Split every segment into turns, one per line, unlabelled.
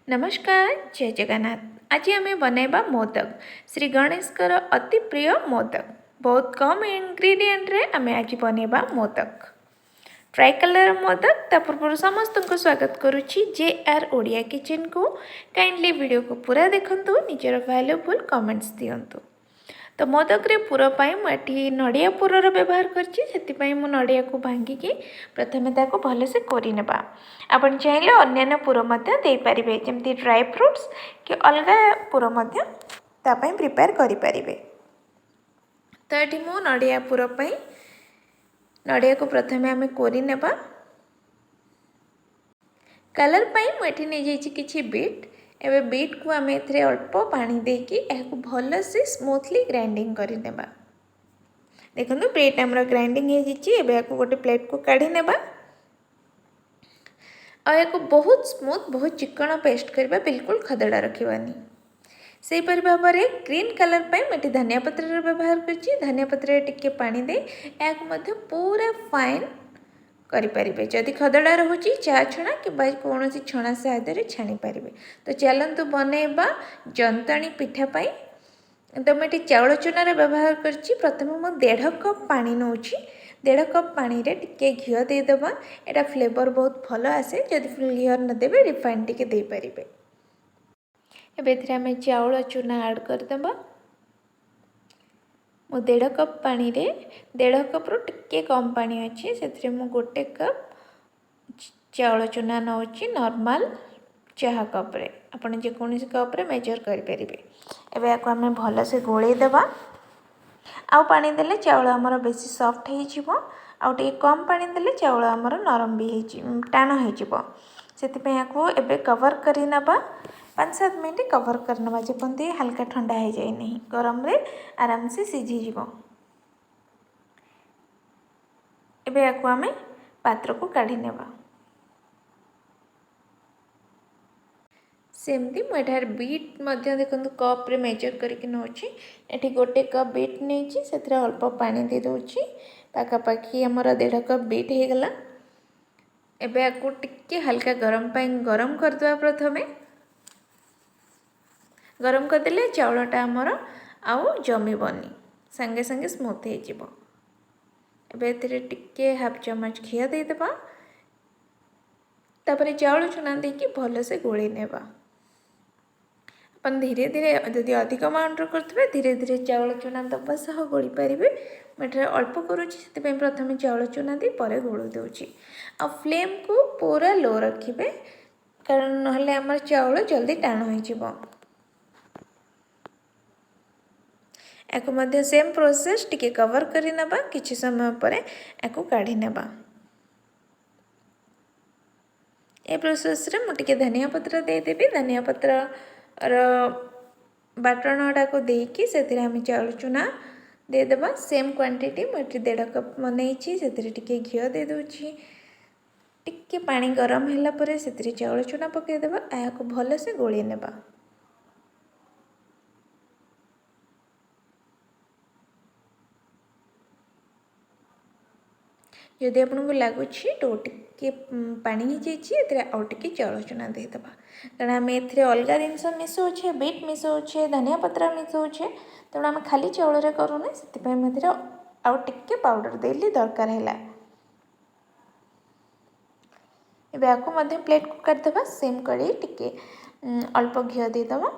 ନମସ୍କାର, ଜୟ ଜଗନ୍ନାଥ। ଆଜି ଆମେ ବନାଇବା ମୋଦକ, ଶ୍ରୀ ଗଣେଶଙ୍କର ଅତି ପ୍ରିୟ ମୋଦକ। ବହୁତ କମ୍ ଇନଗ୍ରିଡ଼ିଏଣ୍ଟରେ ଆମେ ଆଜି ବନେଇବା ମୋଦକ, ଟ୍ରାଇ କଲର୍ ମୋଦକ। ତା ପୂର୍ବରୁ ସମସ୍ତଙ୍କୁ ସ୍ୱାଗତ କରୁଛି ଜେ ଆର୍ ଓଡ଼ିଆ କିଚେନ୍କୁ। କାଇଣ୍ଡଲି ଭିଡ଼ିଓକୁ ପୁରା ଦେଖନ୍ତୁ, ନିଜର ଭ୍ୟାଲୁଏବୁଲ୍ କମେଣ୍ଟସ୍ ଦିଅନ୍ତୁ। ତ ମୋଦକରେ ପୁର ପାଇଁ ମୁଁ ଏଠି ନଡ଼ିଆ ପୁରର ବ୍ୟବହାର କରିଛି, ସେଥିପାଇଁ ମୁଁ ନଡ଼ିଆକୁ ଭାଙ୍ଗିକି ପ୍ରଥମେ ତାକୁ ଭଲସେ କୋରି ନେବା। ଆପଣ ଚାହିଁଲେ ଅନ୍ୟାନ୍ୟ ପୁର ମଧ୍ୟ ଦେଇପାରିବେ, ଯେମିତି ଡ୍ରାଏ ଫ୍ରୁଟ୍ସ କି ଅଲଗା ପୁର ମଧ୍ୟ ତା ପାଇଁ ପ୍ରିପେୟାର କରିପାରିବେ। ତ ଏଠି ମୁଁ ନଡ଼ିଆ ପୁର ପାଇଁ ନଡ଼ିଆକୁ ପ୍ରଥମେ ଆମେ କୋରି ନେବା। କଲର୍ ପାଇଁ ମୁଁ ଏଠି ନେଇଯାଇଛି କିଛି ବିଟ୍। ଏବେ ବିଟ୍କୁ ଆମେ ଏଥିରେ ଅଳ୍ପ ପାଣି ଦେଇକି ଏହାକୁ ଭଲସେ ସ୍ମୁଥଲି ଗ୍ରାଇଣ୍ଡିଙ୍ଗ କରିନେବା। ଦେଖନ୍ତୁ, ବିଟ୍ ଆମର ଗ୍ରାଇଣ୍ଡିଙ୍ଗ ହେଇଯାଇଛି। ଏବେ ଏହାକୁ ଗୋଟେ ପ୍ଲେଟ୍କୁ କାଢ଼ି ନେବା ଆଉ ଏହାକୁ ବହୁତ ସ୍ମୁଥ୍, ବହୁତ ଚିକଣ ପେଷ୍ଟ କରିବା, ବିଲକୁଲ ଖଦଡ଼ା ରଖିବାନି। ସେହିପରି ଭାବରେ ଗ୍ରୀନ୍ କଲର୍ ପାଇଁ ମୁଁ ଏଠି ଧନିଆ ପତ୍ରର ବ୍ୟବହାର କରିଛି। ଧନିଆ ପତ୍ରରେ ଟିକେ ପାଣି ଦେଇ ଏହାକୁ ମଧ୍ୟ ପୁରା ଫାଇନ୍ କରିପାରିବେ। ଯଦି ଖଦଡ଼ା ରହୁଛି, ଚା ଛଣା କିମ୍ବା କୌଣସି ଛଣା ସାହାଯ୍ୟରେ ଛାଣିପାରିବେ। ତ ଚାଲନ୍ତୁ ବନେଇବା ଜନ୍ତଣି ପିଠା ପାଇଁ। ତ ମୁଁ ଏଠି ଚାଉଳ ଚୁନାର ବ୍ୟବହାର କରିଛି। ପ୍ରଥମେ ମୁଁ 1.5 କପ୍ ପାଣି ନେଉଛି। 1.5 କପ୍ ପାଣିରେ ଟିକେ ଘିଅ ଦେଇଦେବା, ଏଇଟା ଫ୍ଲେଭର୍ ବହୁତ ଭଲ ଆସେ। ଯଦି ଘିଅ ନଦେବେ, ରିଫାଇନ୍ ଟିକେ ଦେଇପାରିବେ। ଏବେ ଏଥିରେ ଆମେ ଚାଉଳ ଚୁନା ଆଡ଼୍ କରିଦେବା। ମୁଁ 1.5 କପ୍ ପାଣିରେ, 1.5 କପ୍ରୁ ଟିକେ କମ୍ ପାଣି ଅଛି, ସେଥିରେ ମୁଁ 1 କପ୍ ଚାଉଳ ଚୁନା ନେଉଛି ନର୍ମାଲ୍ ଚାହା କପ୍ରେ। ଆପଣ ଯେକୌଣସି କପ୍ରେ ମେଜର୍ କରିପାରିବେ। ଏବେ ଏହାକୁ ଆମେ ଭଲସେ ଗୋଳେଇ ଦେବା। ଆଉ ପାଣି ଦେଲେ ଚାଉଳ ଆମର ବେଶୀ ସଫ୍ଟ ହେଇଯିବ, ଆଉ ଟିକେ କମ୍ ପାଣି ଦେଲେ ଚାଉଳ ଆମର ନରମ ବି ହେଇଯିବ, ଟାଣ ହେଇଯିବ। ସେଥିପାଇଁ ଏହାକୁ ଏବେ କଭର୍ କରିନେବା। 5-7 ମିନିଟ୍ କଭର୍ କରିନେବା, ଯେପର୍ଯ୍ୟନ୍ତ ହାଲକା ଥଣ୍ଡା ହେଇଯାଇ ନାହିଁ। ଗରମରେ ଆରାମସେ ସିଝିଯିବ। ଏବେ ଏହାକୁ ଆମେ ପାତ୍ରକୁ କାଢ଼ି ନେବା। ସେମିତି ମୁଁ ଏଠାରେ ବିଟ୍ ମଧ୍ୟ ଦେଖନ୍ତୁ କପ୍ରେ ମେଜର୍ କରିକି ନେଉଛି। ଏଠି 1 କପ୍ ବିଟ୍ ନେଇଛି, ସେଥିରେ ଅଳ୍ପ ପାଣି ଦେଇଦେଉଛି। ପାଖାପାଖି ଆମର 1.5 କପ୍ ବିଟ୍ ହେଇଗଲା। ଏବେ ୟାକୁ ଟିକେ ହାଲକା ଗରମ ପାଇଁ ଗରମ କରିଦେବା। ପ୍ରଥମେ ଗରମ କରିଦେଲେ ଚାଉଳଟା ଆମର ଆଉ ଜମିବନି, ସାଙ୍ଗେ ସାଙ୍ଗେ ସ୍ମୁଥ୍ ହେଇଯିବ। ଏବେ ଏଥିରେ ଟିକେ ହାଫ୍ ଚାମଚ ଘିଅ ଦେଇଦେବା, ତାପରେ ଚାଉଳ ଚୁନା ଦେଇକି ଭଲସେ ଗୋଳେଇ ନେବା। ଆପଣ ଧୀରେ ଧୀରେ, ଯଦି ଅଧିକ ଆମାଉଣ୍ଟର କରୁଥିବେ, ଧୀରେ ଧୀରେ ଚାଉଳ ଚୁନା ଦେବା ସହ ଗୋଳି ପାରିବେ। ମୁଁ ଏଠାରେ ଅଳ୍ପ କରୁଛି, ସେଥିପାଇଁ ପ୍ରଥମେ ଚାଉଳ ଚୁନା ଦେଇ ପରେ ଗୋଳି ଦେଉଛି। ଆଉ ଫ୍ଲେମ୍କୁ ପୁରା ଲୋ ରଖିବେ, କାରଣ ନହେଲେ ଆମର ଚାଉଳ ଜଲ୍ଦି ଟାଣ ହେଇଯିବ। ଏହାକୁ ମଧ୍ୟ ସେମ୍ ପ୍ରୋସେସ୍, ଟିକେ କଭର୍ କରିନେବା। କିଛି ସମୟ ପରେ ଏହାକୁ କାଢ଼ି ନେବା। ଏ ପ୍ରୋସେସ୍ରେ ମୁଁ ଟିକେ ଧନିଆ ପତ୍ର ଦେଇଦେବି। ଧନିଆ ପତ୍ରର ବାଟଣଟାକୁ ଦେଇକି ସେଥିରେ ଆମେ ଚାଉଳ ଚୁନା ଦେଇଦେବା। ସେମ୍ କ୍ୱାଣ୍ଟିଟି, ମୁଁ ଏଠି 1.5 କପ୍ ବନେଇଛି, ସେଥିରେ ଟିକେ ଘିଅ ଦେଇଦେଉଛି। ଟିକେ ପାଣି ଗରମ ହେଲା ପରେ ସେଥିରେ ଚାଉଳ ଚୁନା ପକାଇଦେବା, ଏହାକୁ ଭଲସେ ଗୋଳେଇ ନେବା। ଯଦି ଆପଣଙ୍କୁ ଲାଗୁଛି do ଟିକେ ପାଣି ହେଇଯାଇଛି, ଏଥିରେ ଆଉ ଟିକେ ଚାଉଳ ଚୁନା ଦେଇଦେବା, କାରଣ ଆମେ ଏଥିରେ ଅଲଗା ଜିନିଷ ମିଶାଉଛେ, ବିଟ୍ ମିଶାଉଛେ, ଧନିଆ ପତ୍ର ମିଶାଉଛେ, ତେଣୁ ଆମେ ଖାଲି ଚାଉଳରେ କରୁନେ। ସେଥିପାଇଁ ମୁଁ ଏଥିରେ ଆଉ ଟିକେ ପାଉଡ଼ର ଦେଲି, ଦରକାର ହେଲା। ଏବେ ଆକୁ ମଧ୍ୟ ପ୍ଲେଟ୍କୁ କାଢ଼ିଦେବା। ସେମ୍ କରି ଟିକେ ଅଳ୍ପ ଘିଅ ଦେଇଦେବା।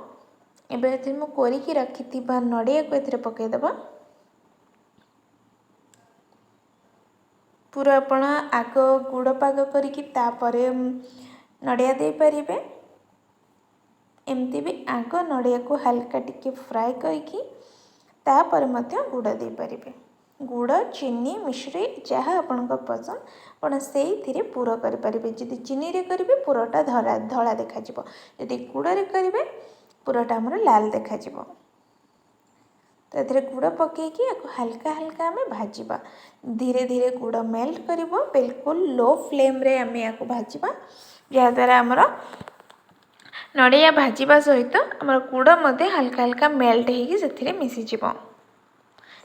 ଏବେ ଏଥିରେ ମୁଁ କୋରିକି ରଖିଥିବା ନଡ଼ିଆକୁ ଏଥିରେ ପକାଇଦେବା। ପୁରା ଆପଣ ଆଗ ଗୁଡ଼ ପାଗ କରିକି ତାପରେ ନଡ଼ିଆ ଦେଇପାରିବେ। ଏମିତି ବି ଆଗ ନଡ଼ିଆକୁ ହାଲକା ଟିକେ ଫ୍ରାଏ କରିକି ତାପରେ ମଧ୍ୟ ଗୁଡ଼ ଦେଇପାରିବେ। ଗୁଡ଼, ଚିନି, ମିଶ୍ରି, ଯାହା ଆପଣଙ୍କ ପସନ୍ଦ, ଆପଣ ସେଇଥିରେ ପୁର କରିପାରିବେ। ଯଦି ଚିନିରେ କରିବେ, ପୁରଟା ଧଳା ଧଳା ଦେଖାଯିବ। ଯଦି ଗୁଡ଼ରେ କରିବେ, ପୁରଟା ଆମର ଲାଲ ଦେଖାଯିବ। ତ ଏଥିରେ ଗୁଡ଼ ପକାଇକି ୟାକୁ ହାଲକା ହାଲକା ଆମେ ଭାଜିବା। ଧୀରେ ଧୀରେ ଗୁଡ଼ ମେଲ୍ଟ କରିବ। ବିଲକୁଲ ଲୋ ଫ୍ଲେମ୍ରେ ଆମେ ୟାକୁ ଭାଜିବା, ଯାହାଦ୍ୱାରା ଆମର ନଡ଼ିଆ ଭାଜିବା ସହିତ ଆମର ଗୁଡ଼ ମଧ୍ୟ ହାଲକା ହାଲକା ମେଲ୍ଟ ହେଇକି ସେଥିରେ ମିଶିଯିବ।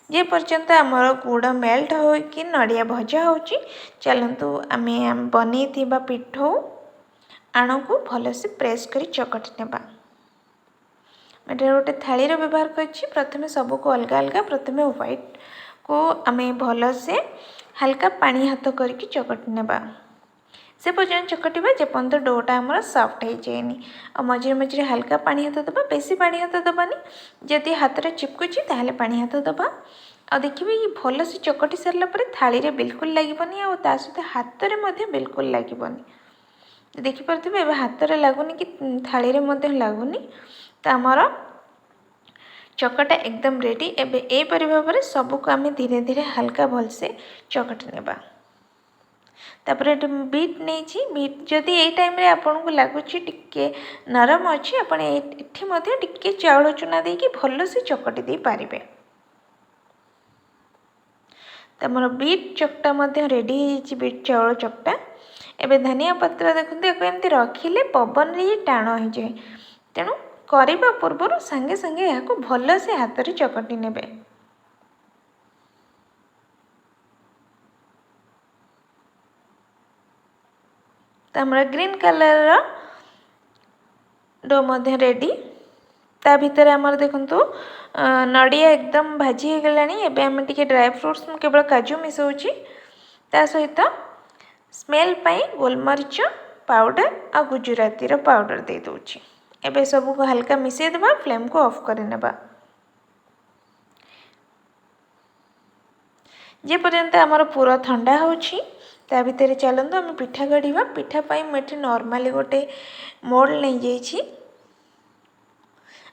ଯେ ପର୍ଯ୍ୟନ୍ତ ଆମର ଗୁଡ଼ ମେଲ୍ଟ ହୋଇକି ନଡ଼ିଆ ଭଜା ହେଉଛି, ଚାଲନ୍ତୁ ଆମେ ବନେଇଥିବା ପିଠଉ ଆଣକୁ ଭଲସେ ପ୍ରେସ୍ କରି ଚକଟି ନେବା। ଏଠାରେ ଗୋଟେ ଥାଳିର ବ୍ୟବହାର କରିଛି। ପ୍ରଥମେ ସବୁକୁ ଅଲଗା ଅଲଗା, ପ୍ରଥମେ ହ୍ୱାଇଟ୍କୁ ଆମେ ଭଲସେ ହାଲକା ପାଣି ହାତ କରିକି ଚକଟି ନେବା। ସେ ପର୍ଯ୍ୟନ୍ତ ଚକଟିବା ଯେପର୍ଯ୍ୟନ୍ତ ଡୋଟା ଆମର ସଫ୍ଟ ହେଇଯାଇନି। ଆଉ ମଝିରେ ମଝିରେ ହାଲକା ପାଣି ହାତ ଦେବା, ବେଶୀ ପାଣି ହାତ ଦେବାନି। ଯଦି ହାତରେ ଚିପକୁଛି ତାହେଲେ ପାଣି ହାତ ଦେବା। ଆଉ ଦେଖିବେ ଇଏ ଭଲସେ ଚକଟି ସାରିଲା ପରେ ଥାଳିରେ ବିଲକୁଲ ଲାଗିବନି, ଆଉ ତା ସହିତ ହାତରେ ମଧ୍ୟ ବିଲକୁଲ ଲାଗିବନି। ଦେଖିପାରୁଥିବେ ଏବେ ହାତରେ ଲାଗୁନି କି ଥାଳିରେ ମଧ୍ୟ ଲାଗୁନି। ତ ଆମର ଚକଟା ଏକଦମ ରେଡ଼ି। ଏବେ ଏହିପରି ଭାବରେ ସବୁକୁ ଆମେ ଧୀରେ ଧୀରେ ହାଲକା ଭଲସେ ଚକଟି ନେବା। ତାପରେ ଏଠି ମୁଁ ବିଟ୍ ନେଇଛି। ବିଟ୍ ଯଦି ଏଇ ଟାଇମ୍ରେ ଆପଣଙ୍କୁ ଲାଗୁଛି ଟିକେ ନରମ ଅଛି, ଆପଣ ଏଠି ମଧ୍ୟ ଟିକେ ଚାଉଳ ଚୁନା ଦେଇକି ଭଲସେ ଚକଟି ଦେଇପାରିବେ। ତ ଆମର ବିଟ୍ ଚକଟା ମଧ୍ୟ ରେଡ଼ି ହେଇଯାଇଛି, ବିଟ୍ ଚାଉଳ ଚକଟା। ଏବେ ଧନିଆ ପତ୍ର ଦେଖନ୍ତୁ, ୟାକୁ ଏମିତି ରଖିଲେ ପବନରେ ଇଏ ଟାଣ ହେଇଯାଏ, ତେଣୁ କରିବା ପୂର୍ବରୁ ସାଙ୍ଗେ ସାଙ୍ଗେ ଏହାକୁ ଭଲସେ ହାତରେ ଚକଟି ନେବେ। ତ ଆମର ଗ୍ରୀନ୍ କଲର୍ର do ମଧ୍ୟ ରେଡ଼ି। ତା ଭିତରେ ଆମର ଦେଖନ୍ତୁ ନଡ଼ିଆ ଏକଦମ ଭାଜି ହେଇଗଲାଣି। ଏବେ ଆମେ ଟିକେ ଡ୍ରାଏ ଫ୍ରୁଟ୍ସ, ମୁଁ କେବଳ କାଜୁ ମିଶାଉଛି, ତା ସହିତ ସ୍ମେଲ୍ ପାଇଁ ଗୋଲମରିଚ ପାଉଡ଼ର ଆଉ ଗୁଜୁରାତିର ପାଉଡ଼ର ଦେଇଦେଉଛି। ଏବେ ସବୁକୁ ହାଲକା ମିଶାଇଦେବା, ଫ୍ଲେମ୍କୁ ଅଫ୍ କରିନେବା। ଯେପର୍ଯ୍ୟନ୍ତ ଆମର ପୁର ଥଣ୍ଡା ହେଉଛି ତା ଭିତରେ ଚାଲନ୍ତୁ ଆମେ ପିଠା ଗଢ଼ିବା। ପିଠା ପାଇଁ ମୁଁ ଏଠି ନର୍ମାଲି ଗୋଟେ ମୋଲ୍ଡ ନେଇଯାଇଛି।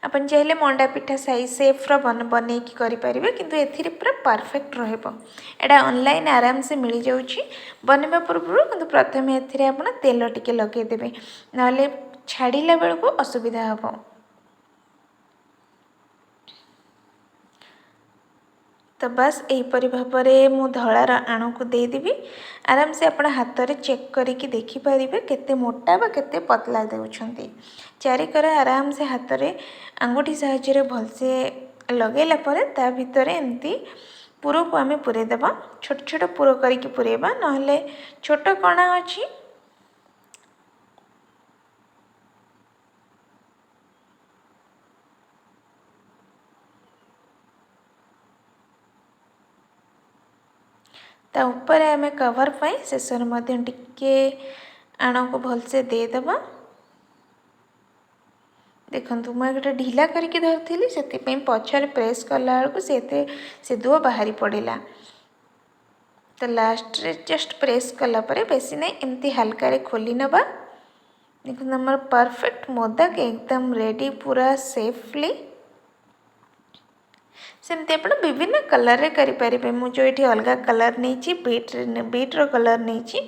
ଆପଣ ଚାହିଁଲେ ମଣ୍ଡା ପିଠା ସାଇଜ୍ ସେପ୍ର ବନେଇକି କରିପାରିବେ, କିନ୍ତୁ ଏଥିରେ ପୁରା ପରଫେକ୍ଟ ରହିବ। ଏଇଟା ଅନଲାଇନ୍ ଆରାମସେ ମିଳିଯାଉଛି। ବନେଇବା ପୂର୍ବରୁ କିନ୍ତୁ ପ୍ରଥମେ ଏଥିରେ ଆପଣ ତେଲ ଟିକେ ଲଗେଇଦେବେ, ନହେଲେ ଛାଡ଼ିଲା ବେଳକୁ ଅସୁବିଧା ହେବ। ତ ବାସ୍ ଏହିପରି ଭାବରେ ମୁଁ ଧଳାର ଆଣକୁ ଦେଇଦେବି। ଆରାମସେ ଆପଣ ହାତରେ ଚେକ୍ କରିକି ଦେଖିପାରିବେ କେତେ ମୋଟା ବା କେତେ ପତଲା ଦେଉଛନ୍ତି। ଚାରିକର ଆରାମସେ ହାତରେ ଆଙ୍ଗୁଠି ସାହାଯ୍ୟରେ ଭଲସେ ଲଗାଇଲା ପରେ ତା ଭିତରେ ଏମିତି ପୁରକୁ ଆମେ ପୂରେଇଦେବା। ଛୋଟ ଛୋଟ ପୁର କରିକି ପୂରେଇବା, ନହେଲେ ଛୋଟ କଣା ଅଛି। ତା ଉପରେ ଆମେ କଭର୍ ପାଇଁ ଶେଷରେ ମଧ୍ୟ ଟିକେ ଆଣକୁ ଭଲସେ ଦେଇଦେବା। ଦେଖନ୍ତୁ ମୁଁ ଗୋଟେ ଢିଲା କରିକି ଧରିଥିଲି, ସେଥିପାଇଁ ପଛରେ ପ୍ରେସ୍ କଲା ବେଳକୁ ସେ ଏତେ ସେଦୁଅ ବାହାରି ପଡ଼ିଲା। ତ ଲାଷ୍ଟରେ ଜଷ୍ଟ ପ୍ରେସ୍ କଲା ପରେ ବେଶୀ ନାହିଁ, ଏମିତି ହାଲକାରେ ଖୋଲି ନେବା। ଦେଖନ୍ତୁ ଆମର ପରଫେକ୍ଟ ମୋଦକ ଏକଦମ ରେଡ଼ି, ପୁରା ସେଫଲି। ସେମିତି ଆପଣ ବିଭିନ୍ନ କଲର୍ରେ କରିପାରିବେ। ମୁଁ ଯେଉଁ ଏଠି ଅଲଗା କଲର୍ ନେଇଛି, ବିଟ୍ର କଲର୍ ନେଇଛି,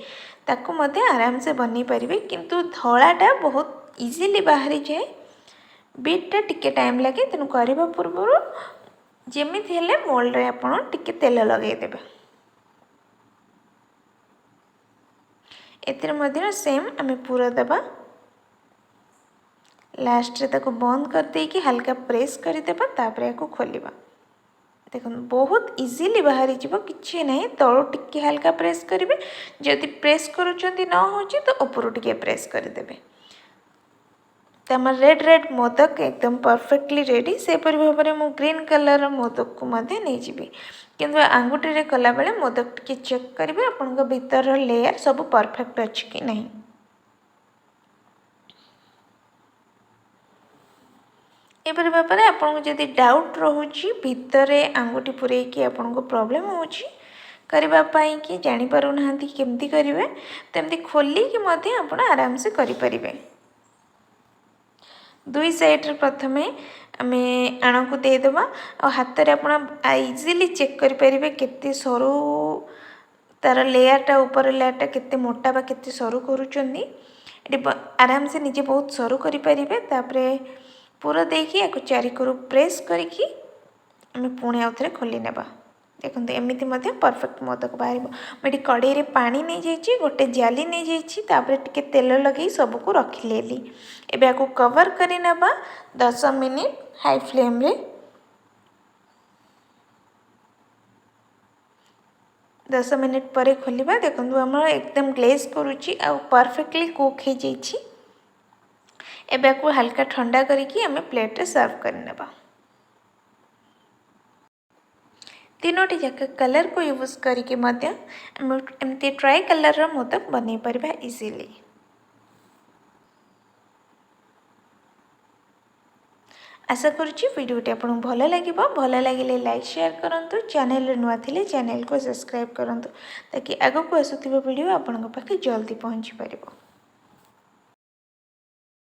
ତାକୁ ମଧ୍ୟ ଆରାମସେ ବନେଇ ପାରିବେ। କିନ୍ତୁ ଧଳାଟା ବହୁତ ଇଜିଲି ବାହାରିଯାଏ, ବିଟ୍ଟା ଟିକେ ଟାଇମ୍ ଲାଗେ। ତେଣୁ କରିବା ପୂର୍ବରୁ ଯେମିତି ହେଲେ ମୋଲ୍ଡରେ ଆପଣ ଟିକେ ତେଲ ଲଗାଇଦେବେ। ଏଥିରେ ମଧ୍ୟ ସେମ୍ ଆମେ ପୁର ଦେବା। ଲାଷ୍ଟରେ ତାକୁ ବନ୍ଦ କରିଦେଇକି ହାଲକା ପ୍ରେସ୍ କରିଦେବା, ତାପରେ ଏହାକୁ ଖୋଲିବା। ଦେଖନ୍ତୁ ବହୁତ ଇଜିଲି ବାହାରିଯିବ, କିଛି ନାହିଁ। ତଳୁ ଟିକେ ହାଲକା ପ୍ରେସ୍ କରିବେ, ଯଦି ପ୍ରେସ୍ କରୁଛନ୍ତି ନ ହେଉଛି ତ ଉପରୁ ଟିକେ ପ୍ରେସ୍ କରିଦେବେ। ତ ଆମର ରେଡ଼୍ ରେଡ଼୍ ମୋଦକ ଏକଦମ ପରଫେକ୍ଟଲି ରେଡ଼ି। ସେପରି ଭାବରେ ମୁଁ ଗ୍ରୀନ୍ କଲର୍ର ମୋଦକକୁ ମଧ୍ୟ ନେଇଯିବି, କିନ୍ତୁ ଆଙ୍ଗୁଠିରେ କଲାବେଳେ ମୋଦକ ଟିକେ ଚେକ୍ କରିବେ ଆପଣଙ୍କ ଭିତରର ଲେୟାର୍ ସବୁ ପରଫେକ୍ଟ ଅଛି କି ନାହିଁ। ଏପରି ଭାବରେ ଆପଣଙ୍କୁ ଯଦି ଡାଉଟ୍ ରହୁଛି, ଭିତରେ ଆଙ୍ଗୁଠି ପୂରେଇକି ଆପଣଙ୍କୁ ପ୍ରୋବ୍ଲେମ୍ ହେଉଛି କରିବା ପାଇଁ କି ଜାଣିପାରୁନାହାନ୍ତି କେମିତି କରିବେ, ତ ଏମିତି ଖୋଲିକି ମଧ୍ୟ ଆପଣ ଆରାମସେ କରିପାରିବେ। ଦୁଇ ସାଇଡ଼୍ରେ ପ୍ରଥମେ ଆମେ ଆଣକୁ ଦେଇଦେବା, ଆଉ ହାତରେ ଆପଣ ଇଜିଲି ଚେକ୍ କରିପାରିବେ କେତେ ସରୁ ତା'ର ଲେୟାର୍ଟା, ଉପର ଲେୟାର୍ଟା କେତେ ମୋଟା ବା କେତେ ସରୁ କରୁଛନ୍ତି। ଏଠି ଆରାମସେ ନିଜେ ବହୁତ ସରୁ କରିପାରିବେ। ତାପରେ ପୁର ଦେଇକି ୟାକୁ ଚାରିକରୁ ପ୍ରେସ୍ କରିକି ଆମେ ପୁଣି ଆଉ ଥରେ ଖୋଲି ନେବା। ଦେଖନ୍ତୁ ଏମିତି ମଧ୍ୟ ପରଫେକ୍ଟ ମୋଦକ ବାହାରିବ। ମୁଁ ଏଠି କଢ଼େଇରେ ପାଣି ନେଇଯାଇଛି, ଗୋଟେ ଜାଲି ନେଇଯାଇଛି, ତାପରେ ଟିକେ ତେଲ ଲଗେଇ ସବୁକୁ ରଖିନେଲି। ଏବେ ୟାକୁ କଭର୍ କରିନେବା 10 ମିନିଟ୍ ହାଇ ଫ୍ଲେମ୍ରେ। 10 ମିନିଟ୍ ପରେ ଖୋଲିବା। ଦେଖନ୍ତୁ ଆମର ଏକଦମ ଗ୍ଲେଜ୍ କରୁଛି ଆଉ ପରଫେକ୍ଟଲି କୁକ୍ ହେଇଯାଇଛି। ଏବେ ଆକୁ ହାଲକା ଥଣ୍ଡା କରିକି ଆମେ ପ୍ଲେଟ୍ରେ ସର୍ଭ କରିନେବା। ତିନୋଟି ଯାକ କଲର୍କୁ ୟୁଜ୍ କରିକି ମଧ୍ୟ ଆମେ ଏମିତି ଟ୍ରାଇ କଲର୍ର ମୋଦକ ବନେଇ ପାରିବା ଇଜିଲି। ଆଶା କରୁଛି ଭିଡ଼ିଓଟି ଆପଣଙ୍କୁ ଭଲ ଲାଗିବ। ଭଲ ଲାଗିଲେ ଲାଇକ୍, ସେୟାର କରନ୍ତୁ। ଚ୍ୟାନେଲରେ ନୂଆ ଥିଲେ ଚ୍ୟାନେଲକୁ ସବସ୍କ୍ରାଇବ୍ କରନ୍ତୁ, ତାକି ଆଗକୁ ଆସୁଥିବା ଭିଡ଼ିଓ ଆପଣଙ୍କ ପାଖେ ଜଲ୍ଦି ପହଞ୍ଚି ପାରିବ।